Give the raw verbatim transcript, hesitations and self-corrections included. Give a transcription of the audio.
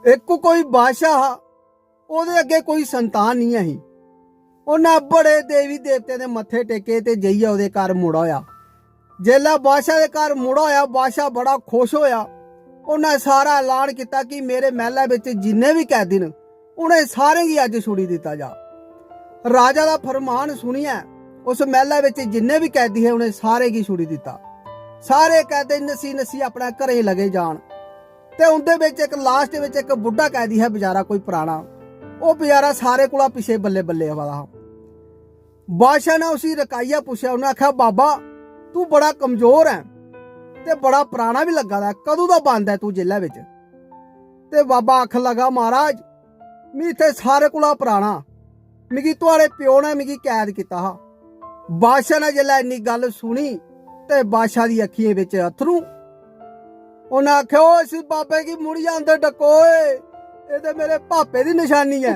इक कोई बादशाह हा, ओह्दे अग्गें कोई संतान निं ऐ ही। उन्नै बड़े देवी देवतें दे मत्थे टेके ते जाइयै ओह्दे घर मुड़ा होआ। जेल्लै बादशाह दे घर मुड़ा होआ, बादशाह बड़ा खुश होआ। उन्नै सारा ऐलान कीता कि मेरे मैह्लै बिच जिन्ने बी कैदी न, उ'नें सारें गी अज्ज छुड़ी दित्ता जा। राजा दा फरमान सुनियै उस मैह्लै बिच जिन्ने बी कैदी हे, उ'नें सारें गी छुड़ी दित्ता। सारे कैदी नस्सी नस्सी अपने घरें गी लगे जान। ते उं'दे बिच इक, लास्ट बिच इक बुड्ढा कैदी हा बेचारा, कोई पराना। ओह् बेचारा सारे कोला पिच्छे बल्ले बल्ले आवा दा हा। बादशाह ने उसी रकाइयै पुच्छेआ, उन्नै आखेआ, "बाबा, तू बड़ा कमजोर ऐ ते बड़ा पराना बी लग्गा दा ऐ, कदूं दा बंद ऐ तू जेलै बिच?" ते बाबा आखन लगा, "महाराज, मी इत्थै सारे कोला पराना, मिगी थुआढ़े प्यो ने मिगी कैद कीता हा।" बादशाह ने जेल्लै इन्नी गल्ल सुनी ते बादशाह दी अक्खियें बिच अत्थरू। उन्नै आखेआ, "ओ इस बाबे गी मुड़ियै अंदर डको, एह् ते मेरे भापे दी नशानी ऐ।"